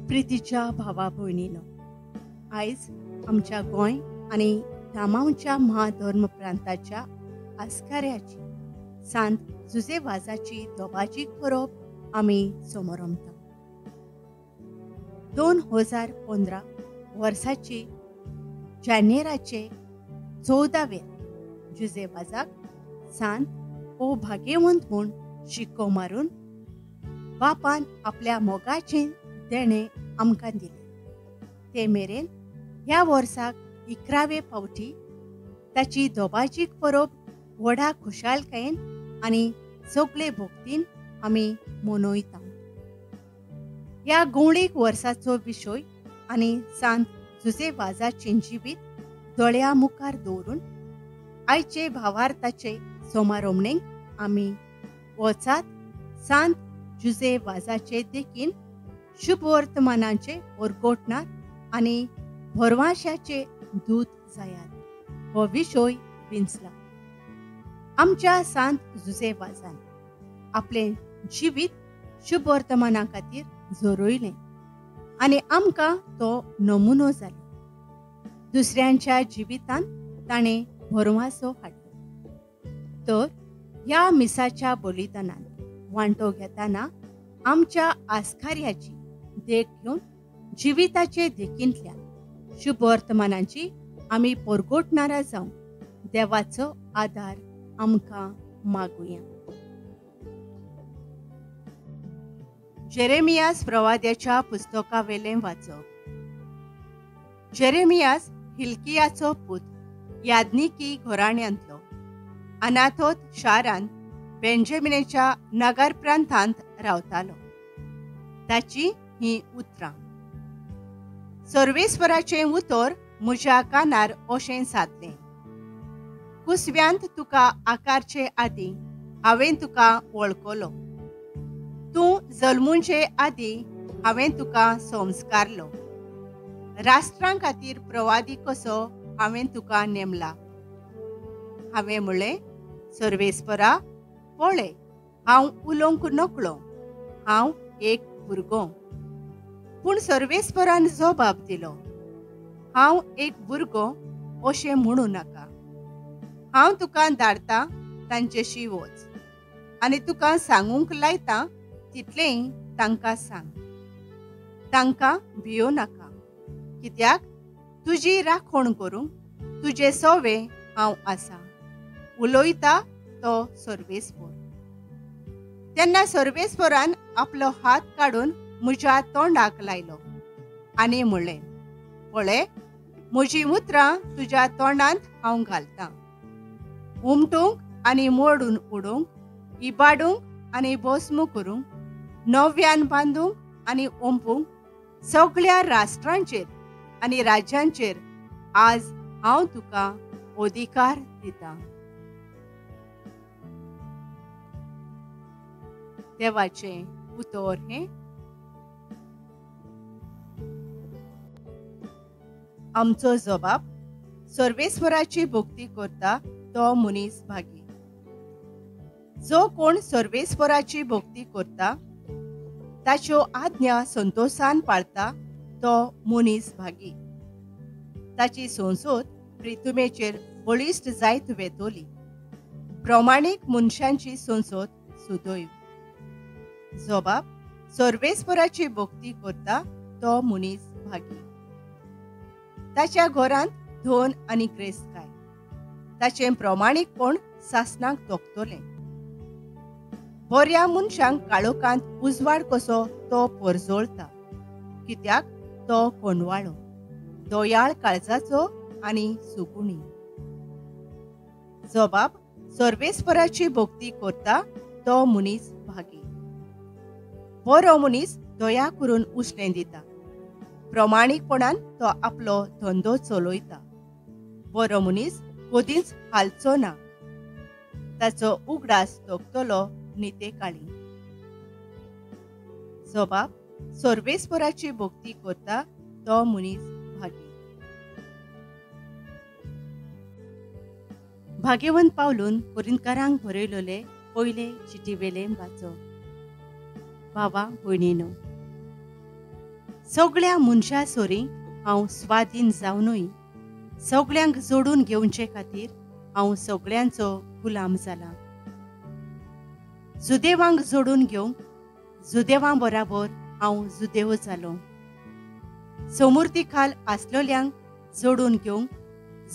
प्रितीच्या भावा भयणीनो, आयज आमच्या गोंय आनी दामांवच्या महाधर्म प्रांताच्या आस्काऱ्याची सांत जुझे वाजाची दोबाजीक परब आमी समोरमता. 2015 वर्साची जानेराचे 14वेर जुझे वाजाक सांत ओ भाग्यवंत म्हूण शिक्को मारून बापान आपल्या मोगाचें देणें आमकां दिलें. ते मेरेन ह्या वर्साक 11वे फावटी ताची दोबाजीक परब व्हडा खुशालकायेन आनी सगळे भक्तीन आमी मनयता. ह्या गोंवळीक वर्साचो विशय आनी सांत जुझे वाजाचें जिवीत दोळ्या मुखार दवरून आयचे भावार्थाचे समारोमणेक आमी वचात सांत जुझे वाजाचे देखीन शुभवर्तमानाचे ओरगोटणार आनी भरवाशाचे दूत जायात हो विशय विंचला. आमच्या सांत जुझे वाजान आपलें जिवीत शुभवर्तमाना खातीर झरयलें आनी आमकां तो नमुनो जालो. दुसऱ्यांच्या जिवितांत ताणें भरवासो हाडलो. तर ह्या मिसाच्या बलिदानान वांटो घेतना आमच्या आस्कार्याची देख घेवन जिविताचे देखींतल्यान शुभवर्तमानाची आमी परगोटणारा जावन देवाचो आदार आमकां मागुया. जेरेमियास प्रवाद्याच्या पुस्तकावेलें वाचप. जेरेमियास हिल्कियाचो पूत, याज्ञिकी घराण्यांतलो, अनाथोत शारांत बेंजामिनाच्या नगर प्रांतांत रावतालो. ताची ही उतरां. सर्वेस्वराचें उतर म्हज्या कानार अशें सादलें, कुसव्यांत तुका आकारचे आदीं हांवें तुका वळखलो, तूं जल्मुचे आदीं हांवें तुका संस्कारलो, राष्ट्रां खातीर प्रवादी कसो हांवें तुका नेमला. हांवें म्हणलें, सर्वेस्परा, पळय हांव उलोवंक नकळो, हांव एक भुरगो. पूण सर्वेस्परान जबाब दिलो, हांव एक भुरगो अशें म्हणूं नाका. हांव तुका धाडटा तांचेशी वच आनी तुका सांगूंक लायता तितलेंय तांकां सांग. तांकां भियो नाका, कित्याक तुजी राखण करूंक तुजे सोवे हांव आसा, उलयता तो सर्वेस्पर. तेन्ना सर्वेस्परान आपलो हात काडून म्हज्या तोंडाक लायलो आनी म्हणलें, पळय म्हजीं उतरां तुज्या तोंडांत हांव घालतां. उमटूंक आनी मोडून उडोवंक, इबाडूंक आनी भस्म करूंक, नव्यान बांदूंक आनी ओंपूंक सगळ्या राष्ट्रांचेर आनी राज्यांचेर आज हांव तुका अधिकार दितां. देवाचें उतर हें आमचो जबाब. सर्वेस्वराची भक्ती करता तो मनीस भागी. जो कोण सर्वेस्वराची भक्ती करता, ताच्यो आज्ञा संतोशान पाळता तो मनीस भागी. ताची संसद प्रितुमेचेर बळिश्ट जायत वेतोली. प्रमाणीक मनशांची संसद सुदैव. जबाब सर्वेस्वराची भक्ती करता तो मनीस भागी. ताच्या घरांत धन आनी ग्रेस्तकाय, ताचें प्रमाणीकपण सासणाक तोखतलें. बऱ्या मनशांक काळोखांत उजवाड कसो तो परजळता, कित्याक तो कोंडवाळो, दयाळ काळजाचो आनी सुगुणी. जबाब सर्वेस्पराची भक्ती करता तो मनीस भागी. बरो मनीस दया करून उश्णें दिता, प्रमाणीकपणान तो आपलो धंदो चलयता. बरो मनीस कदींच हालचो ना, ताचो उगडास तोखतलो निते काळी. जबाब सर्वेस्पराची भक्ती करता तो मनीस भागी. भाग्यवंत पावलून कोरिंतकारांक बरयलेले पयले चिटीवेलें वाचप. भावा भयणीनो, सगळ्या मनशां सोरी हांव स्वाधीन जावनूय सगळ्यांक जोडून घेवचे खातीर हांव सगळ्यांचो गुलाम जाला. जुदेवांक जोडून घेवंक जुदेवां बराबर हांव जुदेव जालो. समूर्ती खाल आसलोल्यांक जोडून घेवंक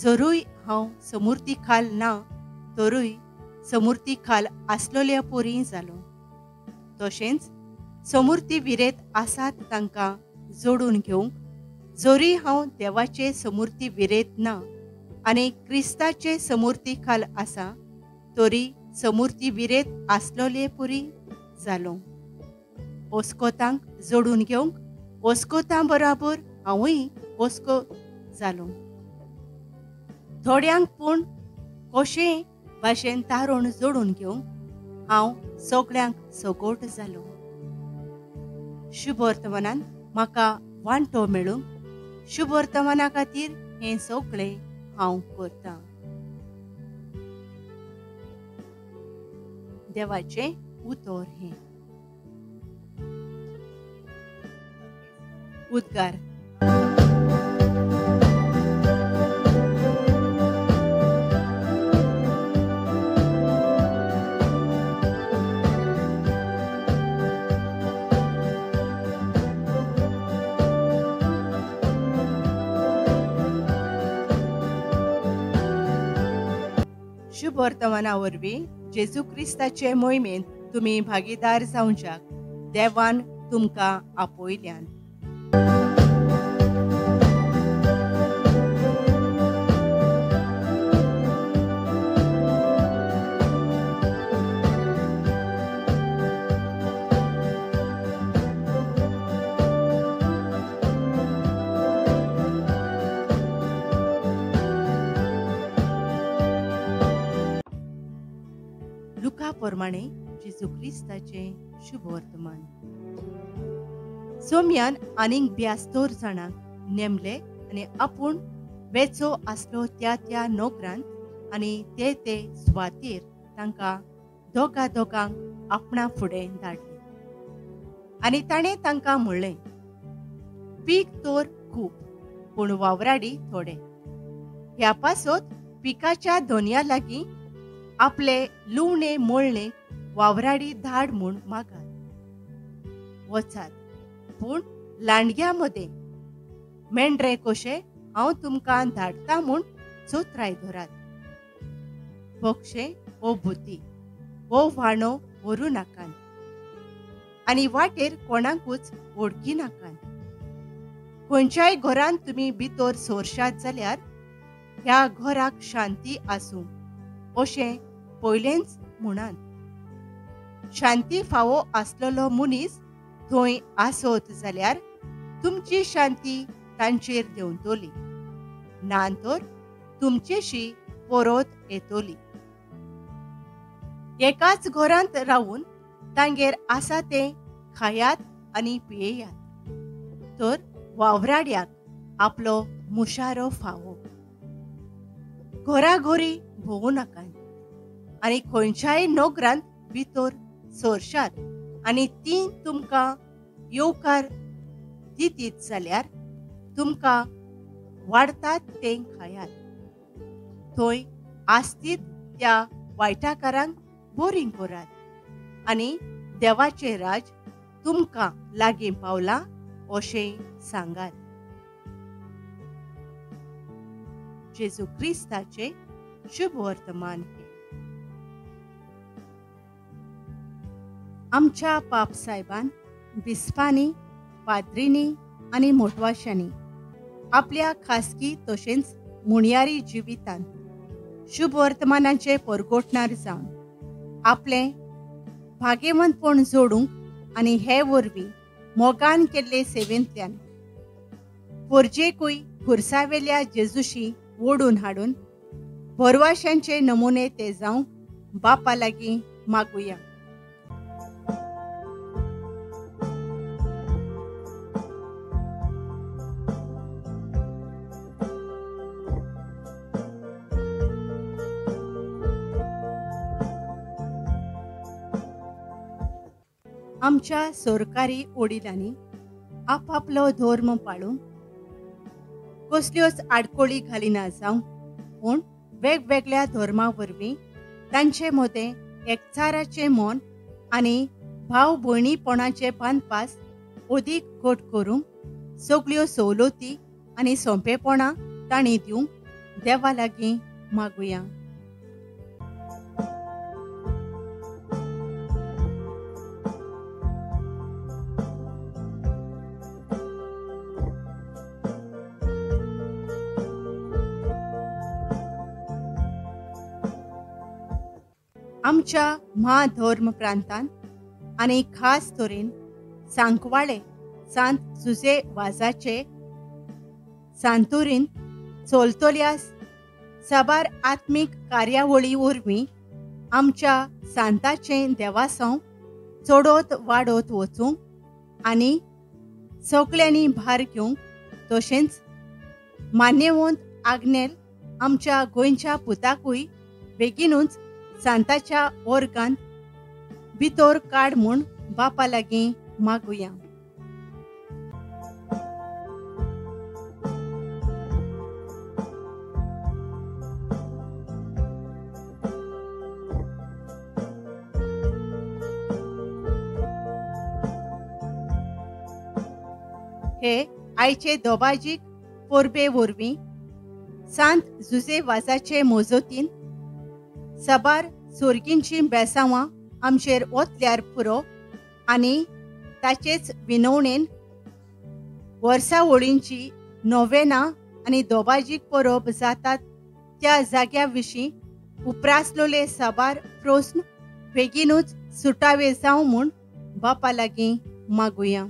जरूय हांव समूर्ती खाल ना तरूय समूर्ती खाल आसलोल्या पोरी जालो. तशेंच समूर्ती विरेत आसात तांकां जोडून घेवंक जरी हांव देवाचे समूर्ती विरेत ना आनी क्रिस्ताचे समूर्ती खाल आसा तरी समूर्ती विरेत आसलोले पुरी जालो. ओस्कोतांक जोडून घेवंक ओस्कोतां बराबर हांवूय ओस्को जालो. थोड्यांक पूण कशें भाशेन तारण जोडून घेवंक हांव सगळ्यांक सगोट जालो. शुभवर्तमानान म्हाका वांटो मेळूंक शुभवर्तमाना खातीर हें सगळें हांव करतां. देवाचें उतर हें. उद्गार. शुभवर्तमाना वरवीं जेजू क्रिस्ताचे मोहिमेंत तुमी भागीदार जावच्याक देवान तुमकां आपयल्यान. लुका प्रमाणे जेजू क्रिस्ताचें शुभवर्तमान. सोम्यान आनीक 72 जाणांक नेमले आनी आपूण वेचो आसलो त्या त्या नोकरांत आनी ते ते सुवातेर तांकां दोगा दोगांक आपणा फुडें धाडले. आनी ताणें तांकां म्हणलें, पीक तर खूब पूण वावराडी थोडे. ह्या पासत पिकाच्या दोनया लागीं आपले लुवणे मोळणे वावराडी धाड म्हूण मागात. वचात पूण लांडग्या मदें मेंढरे कशे हांव तुमकां धाडटा म्हूण चोत्राय धरात. बोक्षे ओ भुती ओ व्हाणो व्हरूं नाकात आनी वाटेर कोणाकूच वळखी नाकात. खंयच्याय घरांत तुमी भितर सोरशात जाल्यार ह्या घराक शांती आसूं अशें पयलेंच म्हणात. शांती फावो आसलेलो मनीस थंय आसत जाल्यार तुमची शांती तांचेर देंवतली, ना तर तुमचेशी परत येतली. एकाच घरांत रावून तांगेर आसा तें खायात आनी पियेयात, तर वावराड्याक आपलो मुशारो फावो. घराघरी भोवूं नाकात आनी खंयच्याय नगरांत भितर सोरशात आनी ती तुमकां येवकार दितीत जाल्यार तुमकां वाडतात तें खायात. थंय आसतीत त्या वायटाकारांक बोरींग करात आनी देवाचें राज तुमकां लागीं पावलां अशें सांगात. जेजू क्रिस्ताचें शुभवर्तमान हें. आमच्या पाप साहेबान बिस्पांनी, पाद्रींनी आनी मोटवाशांनी आपल्या खासगी तशेंच मुणयारी जिवितांत शुभवर्तमानाचे परगोटणार जावन आपलें भागेवंतपण जोडूंक आनी हे वरवीं मोगान केल्ले सेवेंतल्यान पोरजेकूय खुर्सावेल्या जेजूशी ओडून हाडून भरवाशांचे नमुने ते जावंक बापा लागीं मागुया. आमच्या सरकारी वडिलांनी आपापलो धर्म पाळूंक कसल्योच आडकोळी घालिना जावं, पूण वेगवेगळ्या धर्मा वरवीं तांचे मदें एकचाराचें मन आनी भाव भयणीपणाचे बांदपास अदीक घट करूंक सगळ्यो सवलती आनी सोंपेपणां तांणी दिवंक देवा लागीं मागुया. आमच्या म्हाधर्म प्रांतान आनी खास तरेन सांकवाळे सांत जुजे वाजाचे सांतुरीन चलतल्या साबार आत्मीक कार्यावळी वरवीं आमच्या सांताचें देवासांव चडोत वाडत वचूंक आनी सगळ्यांनी भार घेवंक, तशेंच मान्यवंत आग्नेल आमच्या गोंयच्या पुताकूय बेगीनूच सांताच्या वर्गांत भितर काड म्हूण बापा लागीं मागुया. हे आयचे दोबाजीक परबे वरवीं सांत जुजे वाजाचे मोजोतीन साबार सोर्गींची बेसांवां आमचेर ओतल्यार पुरो आनी ताचेच विनवणेन वर्सावळींची नोवेनां आनी दोबाजीक परब जातात त्या जाग्या विशीं उप्रासलेले साबार प्रस्न बेगीनूच सुटावे जावं म्हूण बापा लागीं मागुया.